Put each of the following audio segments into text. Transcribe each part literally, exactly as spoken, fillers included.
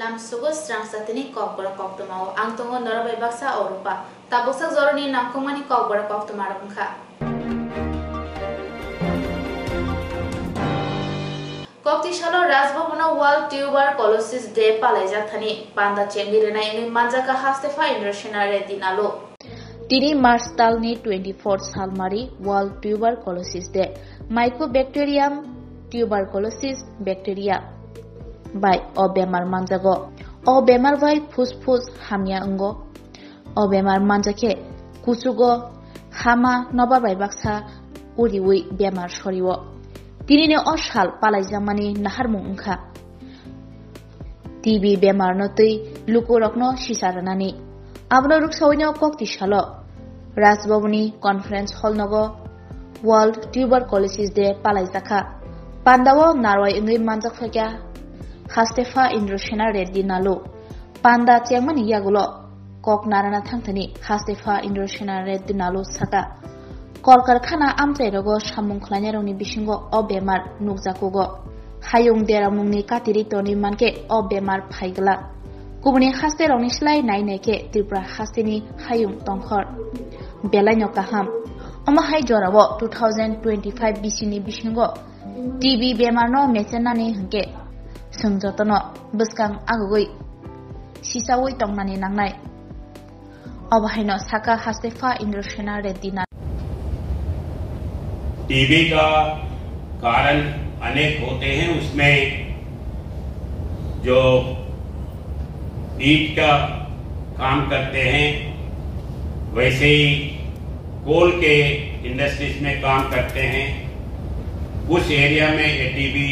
Ang sugo srang satini kokborok koktwmao. Ang tongo norok bai baksa o rupa. Tabuksak joroni nangkukmani kokborok koktwmarok wngkha. Kokti salo Rajbhabono World Tuberculosis Day palaijak thani panda chengwi rwnai wngwi manjakha Hastepha Indrasena Reddy Nalu. Tini March talni twenty-four salmari World Tuberculosis Day. Mycobacterium tuberculosis bacteria bai o bemar manjago. O bemar bai phusphus hamya wngo. O bemar manjakhe kuchugo hama nobar bai baksa uriui bemar sorio. Tinini o sal palaijakmani naharmung wngkha T B bemarno twi lukurokno sisa rwnani. Abono rwksaui no kokti salo Rajbhabono conference hall nogo World Tuberculosis Day palaijakha. Pandao narwai wngwi manjak phaikha Hastepha Indrasena Reddy Nalu. Panda chengmani yagulo kok narana thangthani Hastepha Indrasena Reddy Nalu saka, Kolkarkhana amchairogo samung khlainairokni bisingo o bemar nukjakugo. Hayung deramungni katiri tonwi mankhe o bemar phaiglak. Kubuni hasterokni slai nai naikhe Tripura hasteni hayung tongkhor belaino kaham. Omo hai jorao two thousand twenty-five bisini bisingo T B bemarno mechennani hwnkhe chwng jotono bwskang agugwi sisaui tongnani nangnai. Obo haino saka Hastepha Indrasena Reddy Nalu. TB का कारण अनेक होते हैं, उसमें जो ईंट का काम करते हैं, वैसे ही कोल के इंडस्ट्रीज में काम करते हैं, उस एरिया में ये टीबी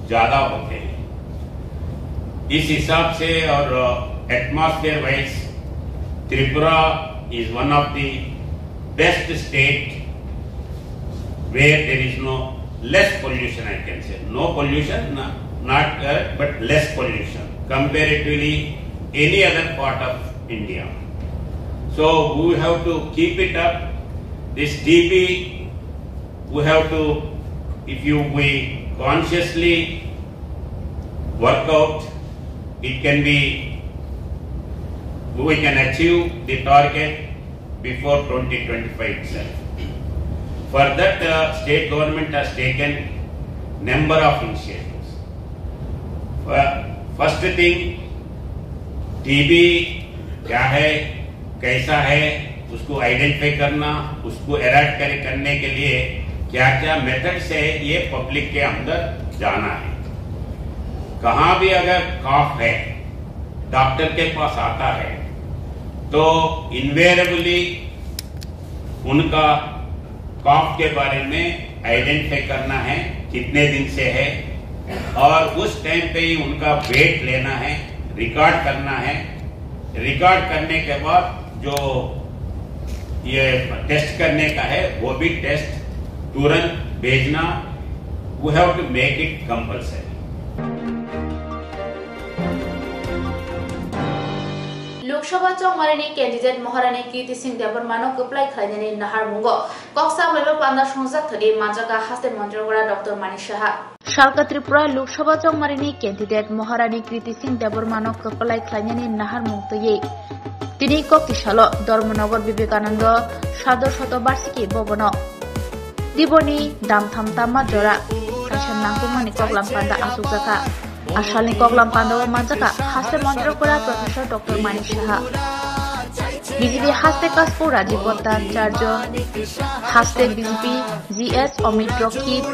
ज्यादा होते हैं। इस हिसाब से और atmosphere wise Tripura is one of the best state where there is no less pollution, I can say. No pollution, no- not correct, but less pollution comparatively any other part of India. So we have to keep it up. This T B, we have to, if you, we consciously work out, it can be, we can achieve the target before twenty twenty-five itself. For that, uh, state government has taken number of initiatives. Fir- First thing, TB क्या है, कैसा है, उसको आइडेंटिफाई करना, उसको एराइड कर, करने के लिए क्या क्या मेथड्स है, ये पब्लिक के अंदर जाना है। कहाँ भी अगर कॉफ है, डॉक्टर के पास आता है, तो इनवेरेबली उनका कॉफ के बारे में आइडेंटिफाई करना है, कितने दिन से है, और उस टाइम पे ही उनका वेट लेना है, रिकॉर्ड करना है। रिकॉर्ड करने के बाद जो ये टेस्ट करने का है, वो भी टेस्ट तुरंत भेजना। We have to make it compulsory. Lok Sabha chongmarini candidate Maharani Kirti Singh Debbarmano kwplai khlainani naharmungo kok samlaibo panda songjak thani manjaka haste Montri Gora Doctor Manik Saha. Salka Tripura Lok Sabha chongmarini candidate Maharani Kirti Singh Debbarmano kwplai khlainani naharmung twiwi tini kokti salo Dharmanagar Vivekananda Sadar Shato Barshiki Bhavan-o Diboni damtham tamma jora kaisa nangkukmani koklam panda achukjakha. Asalni koklam pandao manjakha haste Montri Gora Professor Doctor Manik Saha, B J P haste Kaspu Rajiv Bhattacharya, haste B J P G S Amit Rokit,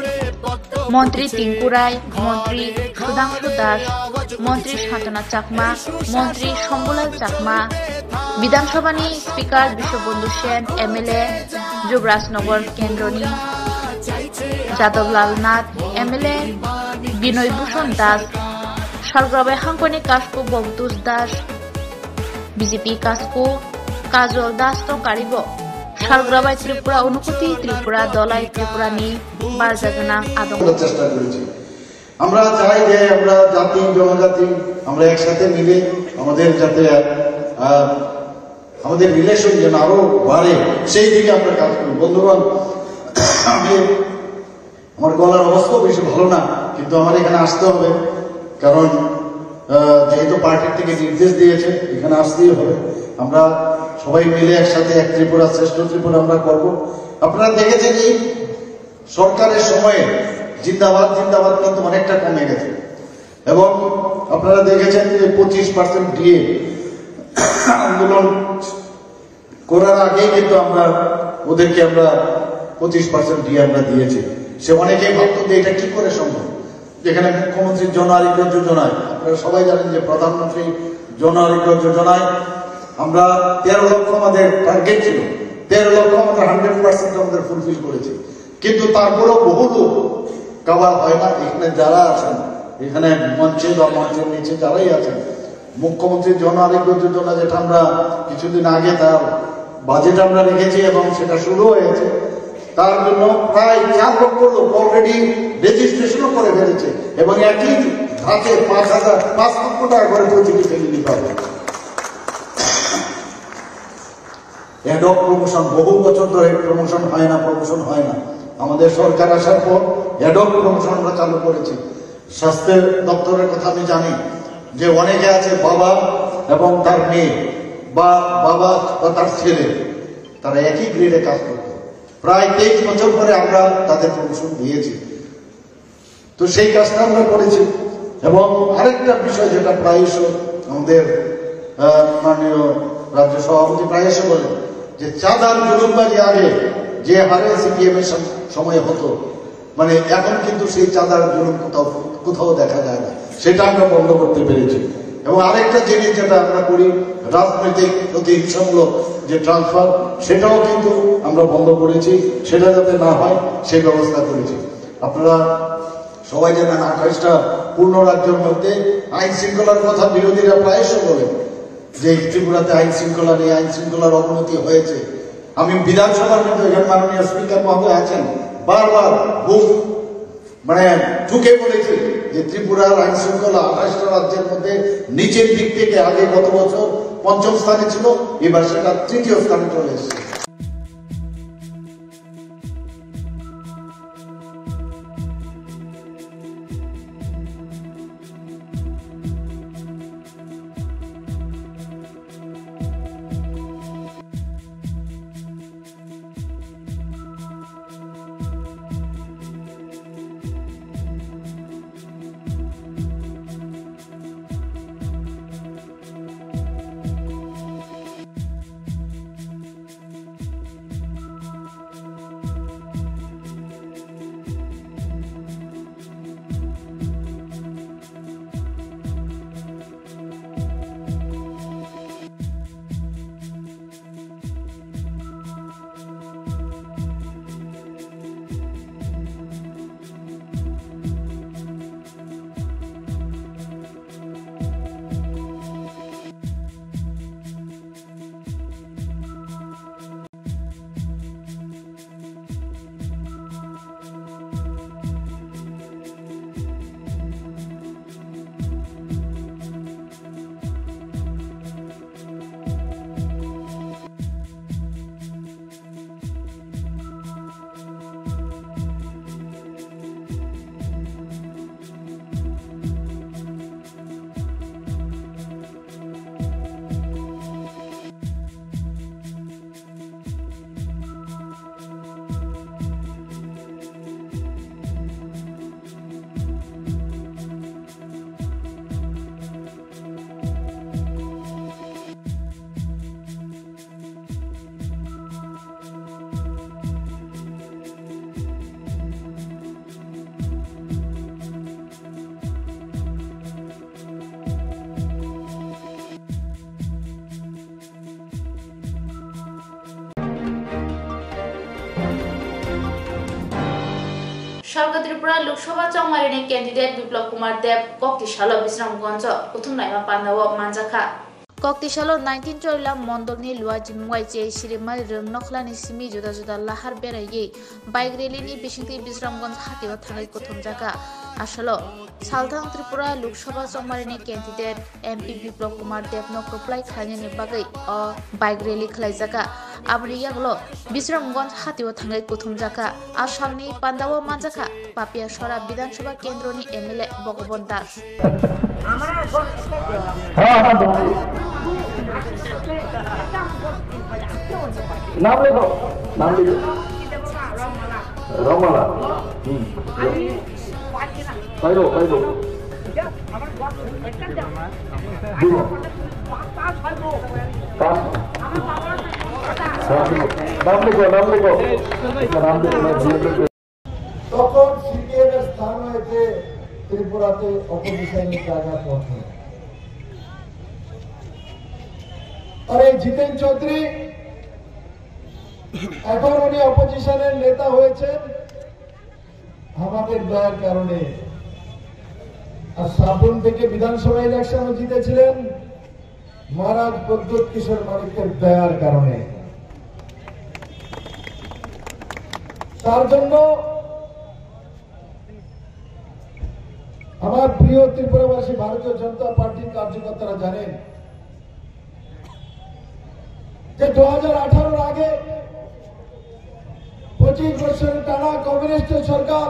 Montri Tinku Rai, Montri Sudhangshu Das, Montri Santana Chakma, Montri Shambhulal Chakma, Bidhan Sabhani Speaker Biswabandhu Sen, M L A Jubrajnagar Kendroni, Jadab Lal Nath, M L A Binoy Bhushan Das, Salgrabai Hangkoni Kasku Bobdus Das, B J P Kasku Kajol Das to karibo. Salgrabai Tripura Unukuti Tripura Dolai Tripurani barja gwnang adong. আমরা চেষ্টা করেছি। আমরা চাই যে আমরা জাতি, জনজাতি, আমরা একসাথে মিলে আমাদের যাতে, আহ, আমাদের রিলেশন যেন আরো বাড়ে, সেই দিকে আমরা কাজ করি। বন্ধুগণ, আমি, আমার গলার অবস্থাও বেশি ভালো না, কিন্তু আমার এখানে আসতে হবে, কারণ আহ, যেহেতু পার্টির থেকে নির্দেশ দিয়েছে, এখানে আসতেই হবে। আমরা সবাই মিলে একসাথে এক ত্রিপুরা, শ্রেষ্ঠ ত্রিপুরা আমরা করব। আপনারা দেখেছেন, এই সরকারের সময়ে জিন্দাবাদ, জিন্দাবাদ কিন্তু অনেকটা কমে গেছে। এবং আপনারা দেখেছেন যে পঁচিশ পার্সেন্ট ডিএ আন্দোলন করার আগেই কিন্তু আমরা ওদেরকে আমরা পঁচিশ পার্সেন্ট ডিএ আমরা দিয়েছি। সে অনেকেই ভাবতো যে এটা কি করে সম্ভব, যেখানে মুখ্যমন্ত্রীর জন আরোগ্য যোজনায়, আপনারা সবাই জানেন যে প্রধানমন্ত্রী জন আরোগ্য যোজনায় আমরা তেরো লক্ষ আমাদের টার্গেট ছিল, তেরো লক্ষ আমাদের হান্ড্রেড পার্সেন্ট আমাদের ফুলফিল করেছি। কিন্তু তারপরেও বহু লোক কভার হয় না। এখানে যারা আছেন, এখানে মঞ্চে বা মঞ্চের নিচে যারাই আছেন, মুখ্যমন্ত্রী জন আরোগ্য যোজনা, যেটা আমরা কিছুদিন আগে তার বাজেট আমরা রেখেছি এবং সেটা শুরু হয়েছে, তার জন্য প্রায় চার লক্ষ লোক অলরেডি রেজিস্ট্রেশনও করে ফেলেছে এবং একই ধাপে পাঁচ হাজার, পাঁচ লক্ষ টাকা করে প্রতিটি ফ্যামিলি পাবে। অ্যাডহক প্রমোশন, বহু বছর ধরে প্রমোশন হয় না, প্রমোশন হয় না। আমাদের সরকার আসার পর অ্যাডহক প্রমোশন আমরা চালু করেছি। স্বাস্থ্য দপ্তরের কথা আমি জানি যে অনেকে আছে, বাবা এবং তার মেয়ে বা বাবা বা তার ছেলে, তারা একই গ্রেডে কাজ করত। প্রায় তেইশ বছর পরে আমরা তাদের প্রমোশন দিয়েছি। তো সেই কাজটা আমরা করেছি। এবং আরেকটা বিষয়, যেটা প্রায়শ আমাদের, আহ, মাননীয় রাজ্য সভাপতি প্রায়শ বলেন, যে চাঁদার জুলুমবাজি আগে যে হারে সিপিএম এর সম-, সময় হতো, মানে, এখন কিন্তু সেই চাঁদার জুলুম কোথাও, কোথাও দেখা যায় না। সেটা আমরা বন্ধ করতে পেরেছি। এবং আরেকটা জিনিস যেটা আমরা করি, রাজনৈতিক প্রতিহিংসামূলক যে ট্রান্সফার, সেটাও কিন্তু আমরা বন্ধ করেছি। সেটা যাতে না হয়, সেই ব্যবস্থা করেছি। আপনারা সবাই জানেন, আঠাশটা পূর্ণ রাজ্যের মধ্যে আইন শৃঙ্খলার কথা বিরোধীরা প্রায়শ বলেন যে ত্রিপুরাতে আইন শৃঙ্খলা নেই, আইন শৃঙ্খলার অবনতি হয়েছে। আমি বিধানসভার মধ্যে, এখানে মাননীয় স্পিকার মহোদয় আছেন, বারবার বুক, মানে, ঠুকে বলেছি যে ত্রিপুরার আইন শৃঙ্খলা আঠাশটা রাজ্যের মধ্যে নিচের দিক থেকে, আগে গত বছর পঞ্চম স্থানে ছিল, এবার সেটা তৃতীয় স্থানে চলে এসেছে। Salka Tripura Lok Sabha chongmarini candidate Biplab Kumar Deb kokti salo Bisramganjo kuthum naima pandao manjakha. Kokti salo nineteen Chorilam mondolni Luajimwai J Shrimai Rwng Nokhlani simi juda juda lahar beraiwi bike rally ni bisingtwi Bisramganj hatio thangwi kuthumjakha. Asalo, salthang Tripura Lok Sabha chongmarini candidate M P Biplab Kumar Debno kwplai khlainani bagwi o bike rally khlaijakha. Aboni yagulo Bisramganj hatio thangwi kuthumjakha. A salni pandao manjakha Papiasora Bidhan Sabha kendroni M L A Bhagaban Das. हाँ, हाँ, हाँ। नाम लिखो, नाम लिखो। रमला। हम्म। पाइलो, पाइलो। দিব। पाँच। हाँ, দিব। नाम लिखो, नाम लिखो। नाम लिखो, नाम लिखो। তখন সিপিএম এর স্থান হয়েছে ত্রিপুরাতে অপোজিশনের জায়গা পড়ছে। আর এই জিতেন চৌধুরী এখন উনি অপোজিশনের নেতা হয়েছেন আমাদের দয়ার কারণে। আর সাবরুম থেকে বিধানসভা ইলেকশনও জিতেছিলেন মহারাজ প্রদ্যুৎ কিশোর মানিক্যের দয়ার কারণে। তার জন্য আমার প্রিয় ত্রিপুরাবাসী, ভারতীয় জনতা পার্টির কার্যকর্তারা জানেন যে দু হাজার আঠারোর আগে পঁচিশ বছরের টানা কমিউনিস্ট সরকার,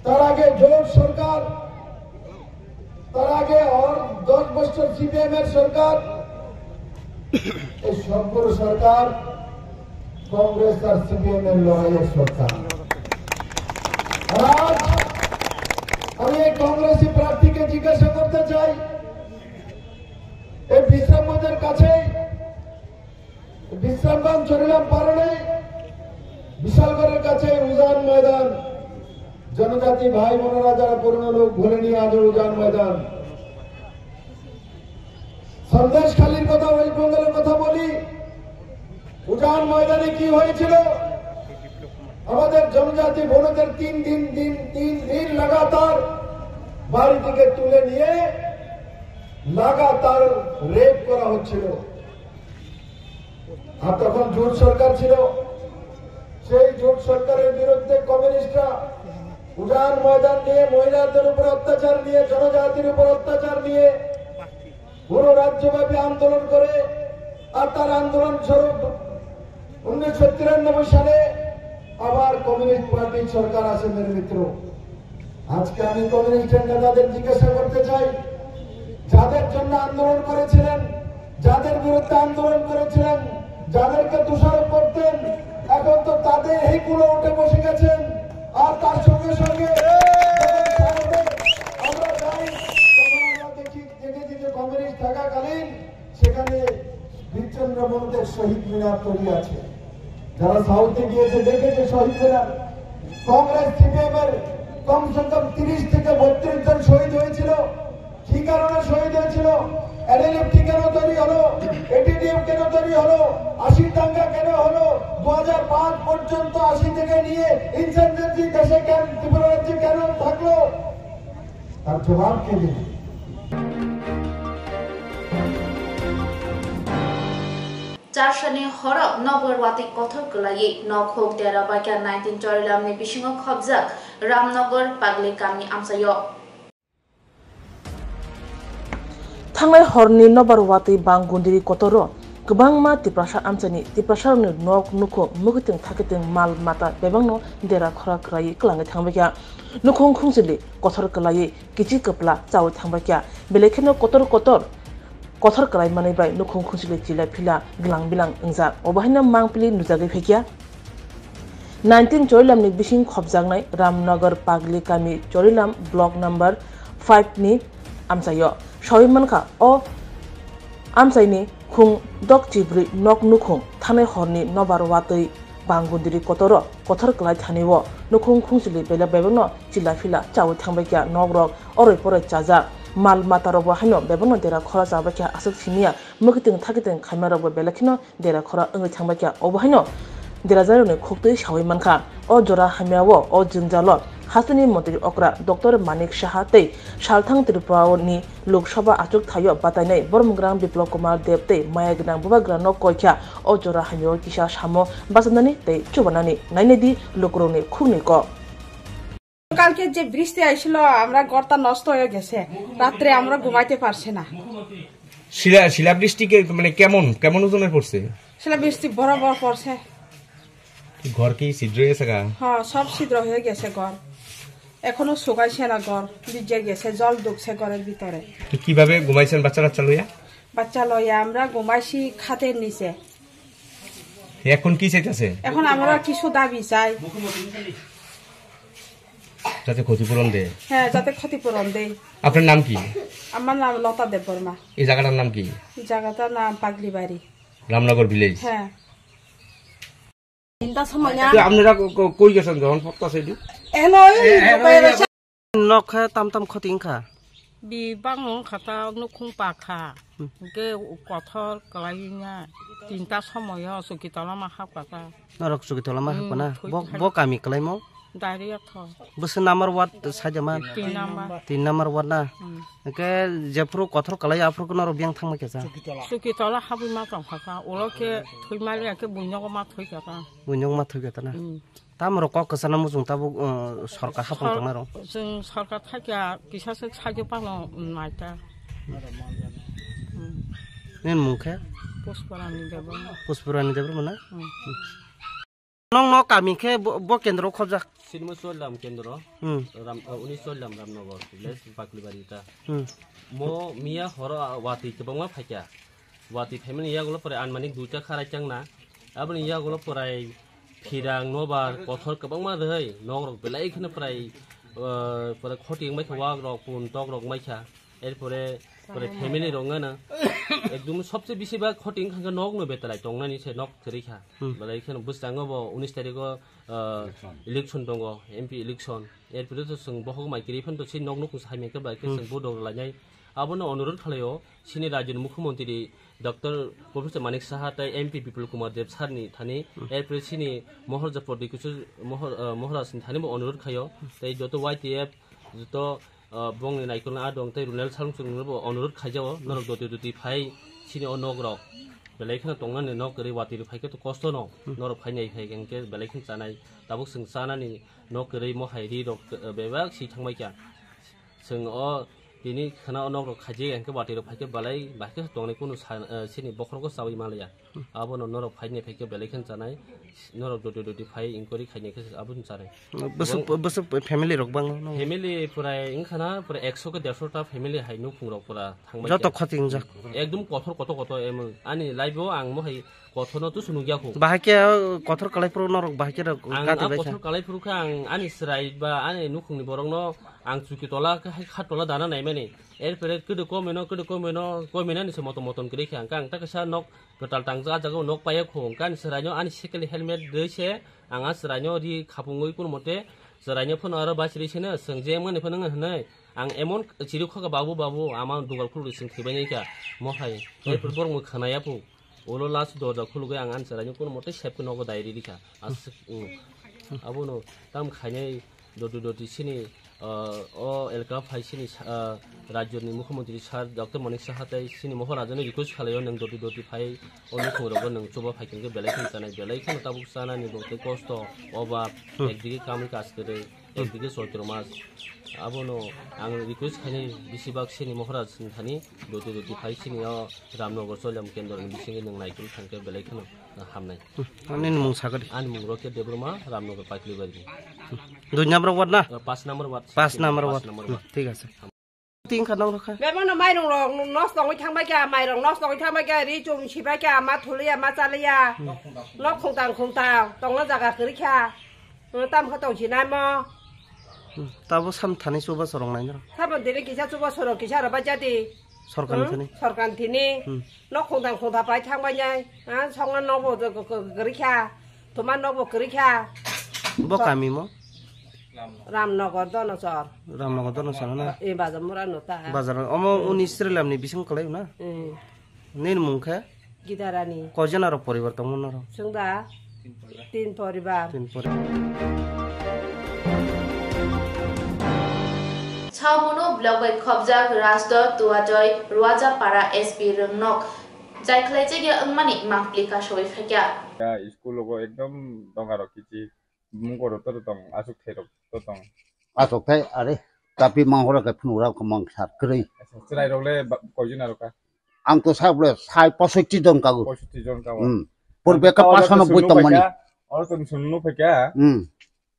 তার আগে জোট সরকার, তার আগে অর-, দশ বছর সিপিএম এর সরকার, এই সবগুলো সরকার কংগ্রেস আর সিপিএম এর লড়াইয়ের সরকার। আর আজ আমি এই কংগ্রেসী প্রার্থীকে জিজ্ঞাসা করতে চাই, এই বিশ্রামগঞ্জের কাছেই, বিশ্রামগঞ্জ চরিলাম পারো নেই, বিশালগড়ের কাছে উজান ময়দান, জনজাতি ভাই বোনেরা যারা পুরনো লোক ভুলেনি আজও উজান ময়দান। সন্দেশখালির কথা, ওয়েস্ট বেঙ্গলের কথা বলি, উজান ময়দানে কি হয়েছিল? আমাদের জনজাতি বোনদের তিন দিন, দিন, তিন দিন লাগাতার বাড়ি থেকে তুলে নিয়ে লাগাতার রেপ করা হচ্ছিল। আর তখন জোট সরকার ছিল, সেই জোট সরকারের বিরুদ্ধে কমিউনিস্টরা উজান ময়দান নিয়ে, মহিলাদের উপর অত্যাচার নিয়ে, জনজাতির উপর অত্যাচার নিয়ে পুরো রাজ্যব্যাপী আন্দোলন করে, আর তার আন্দোলন স্বরূপ উনিশশো তিরানব্বই সালে আবার কমিউনিস্ট পার্টির সরকার আসে, মেরে মিত্র। আজকে আমি কমিউনিস্টের নেতাদের জিজ্ঞাসা করতে চাই, যাদের জন্য আন্দোলন করেছিলেন, যাদের বিরুদ্ধে আন্দোলন করেছিলেন, যাদেরকে দোষারোপ করতেন, এখন তো তাদের এই কুলো উঠে বসে গেছেন। আর তার সঙ্গে সঙ্গে আমরা যাই, তখন আমরা দেখি, দেখেছি যে কমিউনিস্ট থাকাকালীন সেখানে বীরচন্দ্র মনোদের শহীদ মিনার তৈরি আছে। যারা সাউথে গিয়েছে দেখেছে শহীদ মিনার। কংগ্রেস সিপিএম এর কমসে কম তিরিশ থেকে বত্রিশ জন শহীদ হয়েছিল। কি কারণে শহীদ হয়েছিল? এনএলএফটি কেন তৈরি হলো? এটিডিএফ কেন তৈরি হলো? আশি দাঙ্গা কেন হলো? দু হাজার পাঁচ পর্যন্ত আশি থেকে নিয়ে ইনসার্জেন্সি দেশে কেন, ত্রিপুরা রাজ্যে কেন থাকলো? তার জবাব কে দেবে? Charsani horo nokbar watwi kothor kwlaiwi nok huk dera baikha nineteen Chorilamni bisingo khobjak Ramnagar Pagli kami amchaio. Thangnai horni nobar watwi bang gundiri kotoro kwbangma Tiprasa amchaini Tiprasarokni nok nukhung mwkhwtwng thakhwtwng mal mata bebakno dera khora kwlaiwi kwlangwi thangbaikha. Nukhung khungsili kothor kwlaiwi kichi kwpla chawi thangbaikha. Belai kheno kotor kotor kothor kwlai manwi bai nukhung khungsili chila phila glang bilang wngjak. Obo haino mangpili nujagwi phaikha. Nineteen Chorilamni bising khobjaknai Ramnagar Pagli kami Chorilam block number five ni amchaio. Sawi mankha o amchaini khung dok chibrwi nok nukhung thanai horni nobar watwi bang gundiri kotoro kothor kwlai thani o nukhung khungsili belai bebakno chila phila chawi thangbaikha, nokrok oroi poroi chajak, mal matarokbo haino bebakno dera khora chabaikha, aswk simiya mwkhwtwng thakhwtwng khaimarokbo belai kheno dera khora wngwi thangbaikha. Obo haino derajairokni khuktwi sawi mankha. O jora hamyao o jwngjalo hasteni montri okra Doctor Manik Saha tei salthang Tripurani Lok Sabha achuk thaio batainai Boromgrang Biplab Kumar Deb tei maya gwnang bubagrano koikha o jora hamyao kisa samo bachanani tei chubanani. Nainedi lukurokni khukni kok. কালকে যে বৃষ্টি আইছিল, আমরা ঘরটা নষ্ট হয়ে গেছে, রাত্রে আমরা ঘুমাইতে পারছি না। শিলা শিলাবৃষ্টি কে মানে কেমন কেমন ওজনের পড়ছে? শিলাবৃষ্টি বড় বড় পড়ছে। ঘর কি ছিদ্র হয়ে গেছে গা? হ্যাঁ, সব ছিদ্র হয়ে গেছে ঘর। এখনো শুকাইছে না ঘর, ভিজে গেছে, জল ঢুকছে ঘরের ভিতরে। তো কিভাবে ঘুমাইছেন বাচ্চা কাচ্চা লইয়া? বাচ্চা লইয়া আমরা ঘুমাইছি খাটের নিচে। এখন কি চাইতেছে? এখন আমরা কিছু দাবি চাই। যাতে ক্ষতিপূরণ দেয়। হ্যাঁ, যাতে ক্ষতিপূরণ দেয়। আপনার নাম কি? আমার নাম লতা দেববর্মা। এই জায়গাটার নাম কি? জায়গাটার নাম পাগলিবাড়ি। রামনগর ভিলেজ। হ্যাঁ। চিন্তা সময় না। তো আপনারা ক-, ক-, কই গেছেন যখন পড়তাছে এটি? এলো এই Nok khe tam tam khoti wngkha. Bi bang wngkha ta nukhung pakha. Hmm. Hwnkhe kothor kwlaiya tinta somoyo chukitolama hapkha ta. Norok chukitolama Hmm, hapkha na? thwi Bo, thai. Bo kami kwlaimo? Dairiyatho. Bwswk number ward saida man? Tin number. Tin number ward na? Hmm. Hwnkhe jephru kothor kwlai aphuru norok biyang thangma khe cha? Chukitola habwi ma tongkha ta. Ulo khe thwi mali ya khe buinogo ma thwi kha ta. Buinogo ma thwi kha ta na? Hmm. Tamrok kok kwchana muchung tabuk, uh, sorkar hapung Sor-, tongnaro. Chwng sorkar thakya kisa se sakhe pano naita. Hmm. Nini mung khe? Puspurani Debbarma. Puspurani Debbarma na? Hmm. Nong no kami khe bo, bo kendro khobjak? Sinima Choilam kendro. Hmm. Ram, uh, uni Choilam Ramnagar, village Baklibari ta. Hmm. Mo miya horo, uh, watwi kwbangma phaikya. Watwi phaimani yagulo pore anmani duita kharai changna. Aboni yagulo porai phirang nobar kothor kwbangma rwhai nokrok belai kheno porai, ah, porai khoti wngbai kha wakrok pun tokrok wngbai kha. Erpore porai family rok wngana. Ekdum sobse bisi ba khoti wngkha khe nokno betalai tongnani se nok kwrwi kha. Hmm. Belai kheno bwskango bo unis tarikh o, ah, election. Election tongo, M P election. Erpore to chwng bohok mai kwrwi phano to se nok nukhung sai mankhe bai khe Hmm. chwng vote rok lainai. Abono onurot khlaio, chini rajyoni mukhyamantri Doctor Professor Manik Saha tei M P Bipul Kumar Deb sir ni thani, Hmm. erpore chini Maharaja Pradyut Kishore Mahar-, ah, Maharaj ni thani bo onurot khaio, tei joto Y T F, joto, ah, bongni naikolna adong tei Runel Salungsung no bo onurot khaijao, norok doti doti phai chini o nok rok belai kheno tongnani nok kwrwi watwi rok phai khe to kosto no, Hmm. norok phai nai phai khe belai kheno chanai, tabuk chwng chanani nok kwrwi mohai ri rok, ah, bebak si thangbai kha. Chwng o tini khwna o nok rok khaijak, hwnkhe watwi rok phaikhe belai bahai khe tongnai, kunu sa-, eh, chini bokhorok o chawi manliya. Abono norok phainai phaikhe belai kheno chanai, norok doti doti phai inquiry khainai khe abono chanai. Bwswk, Bong- bwswk family rok bango no? Family pura wngkha na, pura ekso ke derso ta family hai nukhung rok pura thangbai Joto khe. Khoti wngjak. Ekdum kothor kotor kotor emon. Ani life o ang mohai kothorno tusu nukya khu. Bahai khe, uh, kothor kalai phuru norok bahai khe rok Ang kati a bai kha. Kothor kalai phuru khe ang ani chwrai ba ani nukhungni borokno ang chuki tola khe hai khat tola dana naimani. Erpore kwdwi komino, kwdwi komino, kominani se motom motom kwrwi khe ang khe ang ta kaisa nok kwtal tangjak, ah jaga o nok paiya khu. Ang khe ani chwraino ani second helmet rwi se ang a chwraino ri khapungwi kunu mote chwraino phano aro bachiri seno chwng je mani phano wng hinwi ang emon chiri kho kha, "Babu, babu, ama dugal khulugwi chwng thwibainai kha mohai." Erpore borok mui khwnaya phu. Ulo last dorja khulugwi ang ani chwraino kono mote sep khe nogo dai riri kha. Aswk, mm. Abono tam khainai doti doti sini, ah, o elka phai sini sa-, ah, rajyoni mukhyamantri sir Doctor Manik Saha tei sini Maharajani request khlaio, nwng doti doti phai o nukhung rogo nwng chuba phai khe belai kheno chanai, belai kheno tabuk chanani bo tei kosto, obab, Hmm. ekdigi kamni kaj kwrwi. Ekdigi Choitro mas, abono ang request khainai, besibak sini Maharaj ni thani doti doti phai sini o Ramnagar Choilam kendro ni bisingo nwng naikolwi thangkhe belai kheno hamnai. Ani mung sakadi. Ani mung Rocket Debbarma, Ramnagar Paikli Bari. Dui number ward na? Pas number ward. Pas number ward. Pas number ward. Hmm, thik ase. Tin kha nang rokha. Bebano mairung rok nos tongwi thangbai kha, mairung nos tongwi thangbai kha, ri chum sibai kha, ma thuliya, ma chaliya. Nok khungtang khungtang, tongna jaga kwrwi kha. Tam kha tong sinai mo. Hmm, tabo sam thani chuba sorong nai nang. Sabo diri kisa chuba sorong kisa rwbai jadi. Sorkar ni Hmm, thani. Sorkar ni thini. Hmm. Nok khungtang khungtha pai thangbai nai. Ha, songna nokbo kwrwi kha. Thuma nokbo kwrwi kha. Bo kami mo? Ramnagar Donosor. Ramnagar Donosor na? Eh, Bazar Mura no ta. Bazar, omo uni Srilam ni bising kwlai na? Eh. Nini mung khe? Gidarani. Koijon aro poribar tongmo noro? Chwng da? Tin poribar. Tin poribar. Saomono block bai khobjak Rajdo Tuajoy Ruaja para S P Rwngnok. Jai khlaijak ya wngmani mangpli kasawi phaikha. Ya, school o ekdom donga rok kichi. Mung koro to tong, aswk thai rok to tong. Aswk thai, are, tapi manghora khe phunuk rok mang sar kwrwi. Acha, chwrai rok le ba-, koijon aro ka? Ang to sa bole sai posotti jon kago. Posotti jon kago. Hmm. Purbe ka pasono bui tongmani. Oro to chwng nukphaikha. Hmm.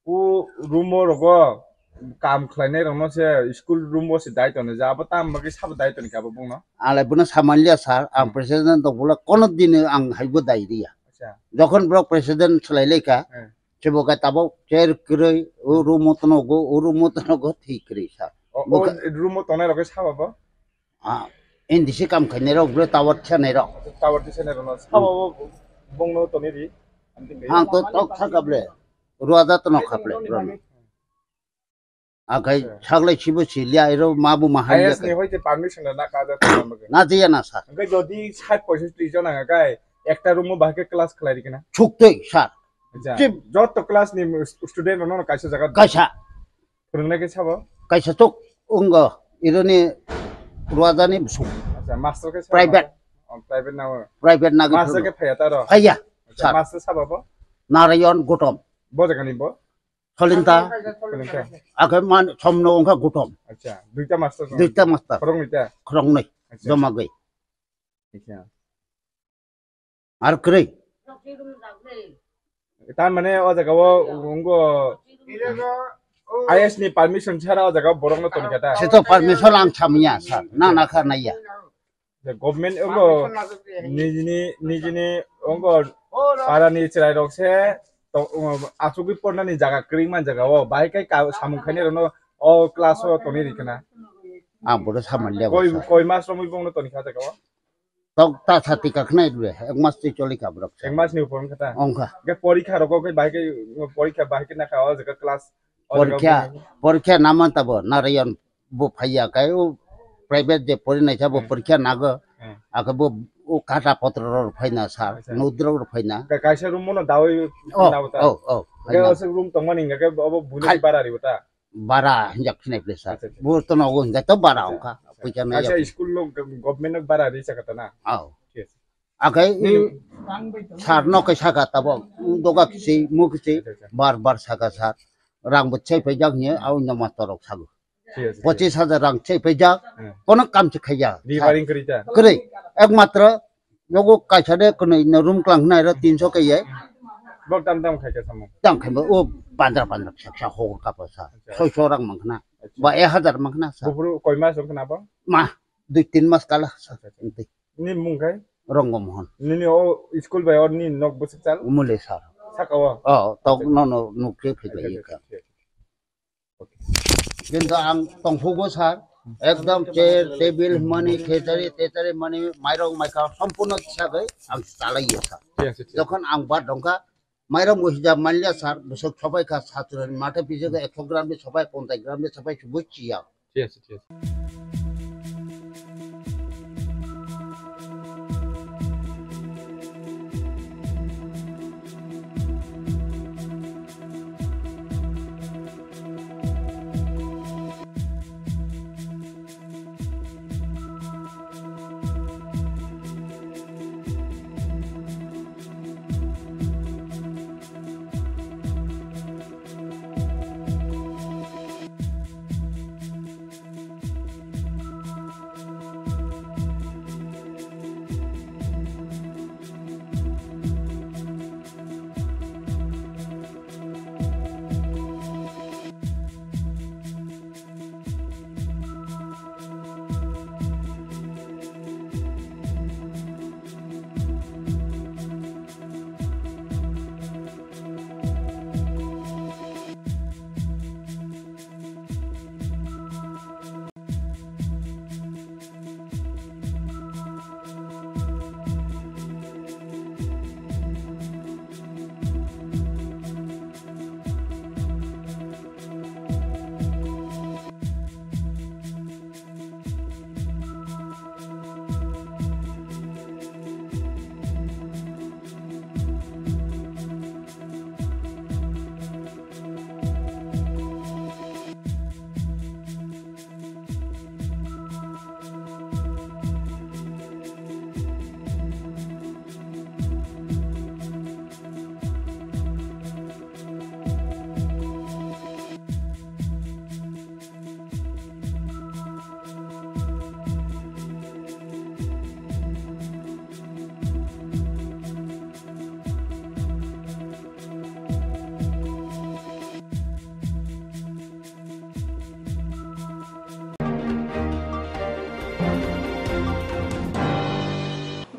O room o rogo kam khlainai rokno se school room o se dai tonwi ja, abo tamo bagwi sabo dai toni kha abo bongno? Ang lai bono samanliya sir, ang president rok bole kono dini ang haibo dai riya. Acha. Jokhon borok president swlai lai kha, eh, sebo khe tabok chair kwrwi, o room o tonogo, o room o tonogo thwi kwrwi sir. O, o room o tongnai rok khe sabo bo? Ah, N D C kam khainai rok bole tower thenai rok. Tower thenai rok no sabo bo bongno toni ri. Ang to tok saka bole. Ruaja tono khaple. Akai saglai sibo siliya ero mabu mahal. I S ni hoite permission na ka da tama. Na diya na sir. Hingke jodi sat poishotti jon ang kai ekta room o bahai khe class khlai rikna. Chuktwi sir. Acha. Chip. Jotto class ni student rok no kaisa jaga. Kaisa. Phwrwngnai khe sabo? Kaisa tok wngkha, ironi ruajani bwswk. Acha, master khe sabo? Private. Oh, private na. Private na. Master khe phaiya ta ro? Phaiya, sir. Master sabo bo? Narayan Gautam. Bo jagani bo? Solinta. Solinta. Akhe man somno wngkha Gautam. Acha, duita master. Duita master. Khoroknwi ta? Khoroknwi. Acha. Joma gwi. Acha. Ar kwrwi. Tar mane o jaga o wngkha I S ni permission chara o jaga o borok no toni kha ta? Sito permission ang chamiya sir, na na kha naiya. The government wngkha nijini, nijini wngkha para ni chwrai rok se to, asugwi porna ni jaga kwrwi man jaga o bahai kai samung khainai rok no o class o toni rikna. Ang bodo samanliya. Koi, koi mas romwi bongno toni kha jaga o? Tok ta sati ka khnai rw, ek mas twi choli ka borok. Ek mas ni upor wngkha ta? Wngkha. Hingke porikha rogo khe bahai khe, porikha bahai khe nakha o jaga class, o jaga porikha, porikha naman tabo Narayan bo phaiya kai o private je pori naisa bo porikha nago. Hmm. Akhe bo o kata potro ro phaina sir, acha, nodro ro phaina. Ka-, kaisa room no dawi. Oh, nabo ta? Oh, oh, hingke phaina. O se room tongmani hingke obo buni bara ribo ta? Bara hinjak khinai ple sir. Acha, acha. Bo to nogo hinjak to bara wngkha. Acha. Puisa nai. Acha, school no government no bara ri saka ta na? Aw. Yes. Akai i sir no kaisa ka tabo doga kisi mu kisi. Acha, acha. Bar bar saka sir. Rang bo chai paijak ni au no master rok sago. Yes, yes. Pochis hajar rang chai paijak. Hmm. Kono kam se khaiya. Ri baring kri ta? Kri. Ekmatro Yogo kaisa de kwnwi no room klang nai ro tinso ke ye. Bok dam dam khai khe samung. Dam khai bo o pandra pandra kisa kisa hor ka pa sa. Acha. Soi so rang mang khna. Acha. Ba ek hajar mang khna sa. Buphuru koi mas wng khna bo? Ma, dui tin mas kala sa. Acha, acha. Nti. Ni mung khai? Ronggo Mohon. Nini o school bai or ni nok bwswk chal? Umule sir. Saka o? Oh, tok no no nuk ke phai. Acha, acha, acha. Kintu ang tongphugo sir, ekdom chair, table, mani, khechari, techari, mani, mairok, maikha, sompurno tisagwi ang chalaiyo sir. Thik ase, thik ase. Jokhon ang bad dongkha, mairok bo hijab manliya sir, bwswk sopai kha, saturani matha pijak ekso gram de sopai, ponchas gram de sopai, subui chiya. Thik ase, thik ase.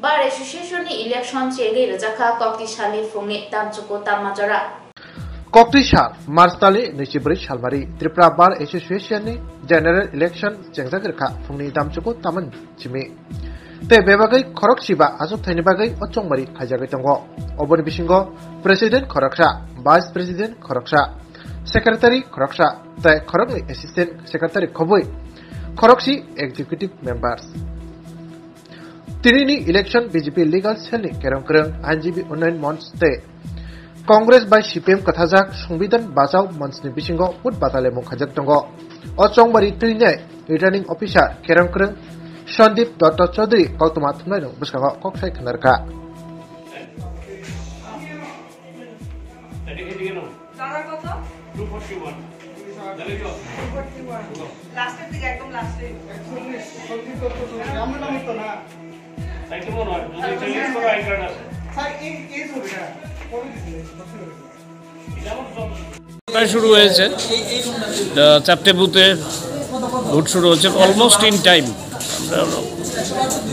Bar Association ni election chengwi rwjakha kokti salni phungni tamchuku tamma jora. Kokti sal March talni naichibri salmari Tripura Bar Association ni general election chengjak rwkha phungni tamchuku tamani simi. Tei bebagwi khorok siba achuk thaini bagwi o chongmari khaijagwi tongo. Oboni bisingo President khoroksa, Vice President khoroksa, Secretary khoroksa tei khoroknwi Assistant Secretary khobwi khoroksa Executive Members. Tinini election B J P Legal Cell ni kerong kerong I N G B Unnayan Manch tei Congress bai C P M kwthajak Songbidan Bachao Manch ni bisingo vote batalemung khaijak tongo. O chongmari twinai Returning Officer kerong kerong Sandeep Datta Chaudhary koktwma thumnairok bwskango kok sai khna rwkha. দাদা কত? Two forty one. লাস্টের দিকে, একদম লাস্টে। একচল্লিশ, সত্যি তো তো সত্যি। আমরা নাম তো না। তাই তো মনে হয়, যদি একচল্লিশ করে আই কার্ড আছে। স্যার, এই, এই ছবিটা কবে দিছিলেন? সত্যি করে। এটা আমার সব প্রায় শুরু হয়েছে। আহ, চারটে বুথে ভোট শুরু হচ্ছে, অলমোস্ট ইন টাইম।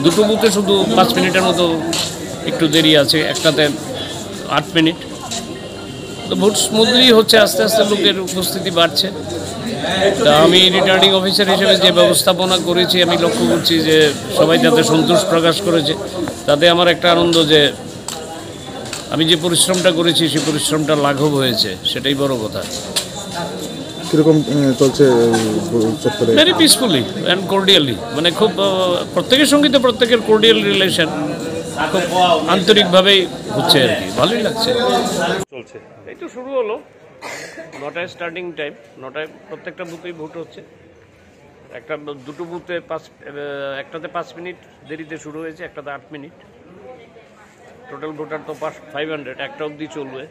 দুটো বুথে শুধু পাঁচ মিনিটের মতো একটু দেরি আছে, একটাতে আট মিনিট। তো ভোট স্মুথলি হচ্ছে, আস্তে আস্তে লোকের উপস্থিতি বাড়ছে। তা আমি রিটার্নিং অফিসার হিসেবে যে ব্যবস্থাপনা করেছি, আমি লক্ষ্য করছি যে সবাই যাতে সন্তোষ প্রকাশ করেছে, তাতে আমার একটা আনন্দ যে আমি যে পরিশ্রমটা করেছি, সেই পরিশ্রমটা লাঘব হয়েছে, সেটাই বড় কথা। কিরকম, এ, চলছে, এ, চত্বরে? ভেরি পিসফুলি অ্যান্ড কর্ডিয়ালি, মানে খুব, আহ, প্রত্যেকের সঙ্গে তো প্রত্যেকের কর্ডিয়াল রিলেশন, খুব আন্তরিকভাবেই হচ্ছে আর কি, ভালোই লাগছে। চলছে। এই তো শুরু হলো, নটায় স্টার্টিং টাইম, নটায় প্রত্যেকটা বুথেই ভোট হচ্ছে। একটা, দুটো বুথে পাঁচ, আহ, একটাতে পাঁচ মিনিট দেরিতে শুরু হয়েছে, একটাতে আট মিনিট। টোটাল ভোটার তো পাঁচ, ফাইভ হান্ড্রেড, একটা অবধি চলবে।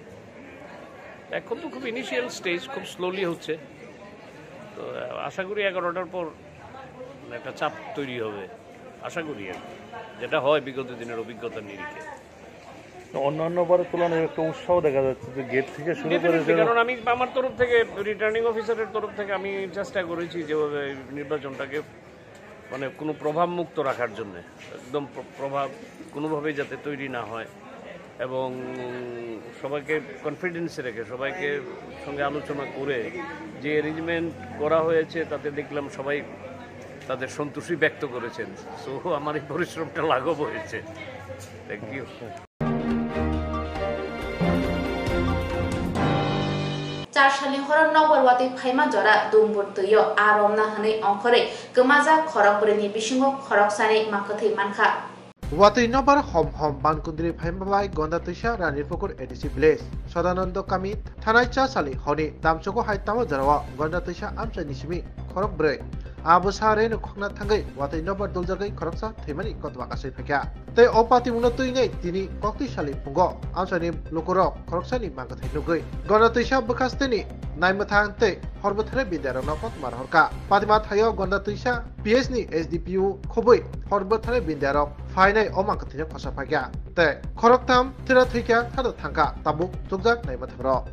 এখন তো খুব ইনিশিয়াল স্টেজ, খুব স্লোলি হচ্ছে। তো, আহ, আশা করি এগারোটার পর একটা চাপ তৈরি হবে, আশা করি আর কি। যেটা হয় বিগত দিনের অভিজ্ঞতা নিরিখে। অন্যান্য বারের তুলনায় একটু উৎসাহ দেখা যাচ্ছে যে গেট থেকে শুরু করে ডেফিনেটলি, যারা কারণ আমি আমার তরফ থেকে, রিটার্নিং অফিসারের তরফ থেকে আমি চেষ্টা করেছি যেভাবে নির্বাচনটাকে মানে কোনো প্রভাব মুক্ত রাখার জন্য, একদম প্র-, প্রভাব কোনোভাবেই যাতে তৈরি না হয় এবং সবাইকে কনফিডেন্সে রেখে, সবাইকে সঙ্গে আলোচনা করে যে অ্যারেঞ্জমেন্ট করা হয়েছে, তাতে দেখলাম সবাই তাদের সন্তুষ্টি ব্যক্ত করেছেন। সো আমার এই পরিশ্রমটা লাঘব হয়েছে। Thank you. Char salni horo nokbar watwi phaima jora Dumbur twio aa romna hwnwi ongkhorwi kwmajak khorok brwini bisingo khoroksani makwthwi mankha. Watwi nokbar hom hom bankundri phaima bai Gonda twisa Ranirpukur A D C village Sodanando kami thanai cha sali honi damchugo hai tamo jorao Gonda twisa amchaini simi khorok brwi. Abo sa reno khokna thangwi watwi nokbar doljagwi khoroksa thwimani kothoma kasui phaikha. Tei o patimungno twinai tini koktwi sali phungo amchaini lukurok khoroksani mankha thai nugwi Gonda twisa bwkhasteni naimwthang tei hor bwthare bindiarokno kothoma rohorkha. Patima thaio Gonda twisa P S ni S D P O khobwi hor bwthare bindiarok phainai o mankha thwino khosa phaikha. Tei khoroktham thwira thwikha khado thangkha tabuk chukjak naimwthangrok.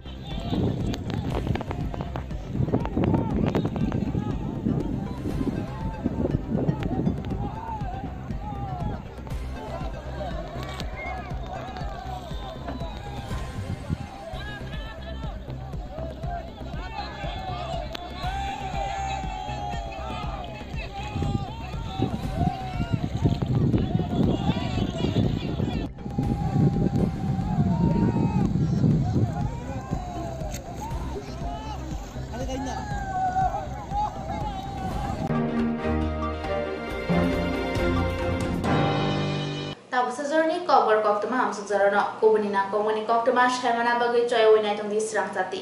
Tabuksa jorani kokborok koktwma amsuk jorano kubuni nangkukmani koktwma saimana bagwi choyawi naitongdi srang chati.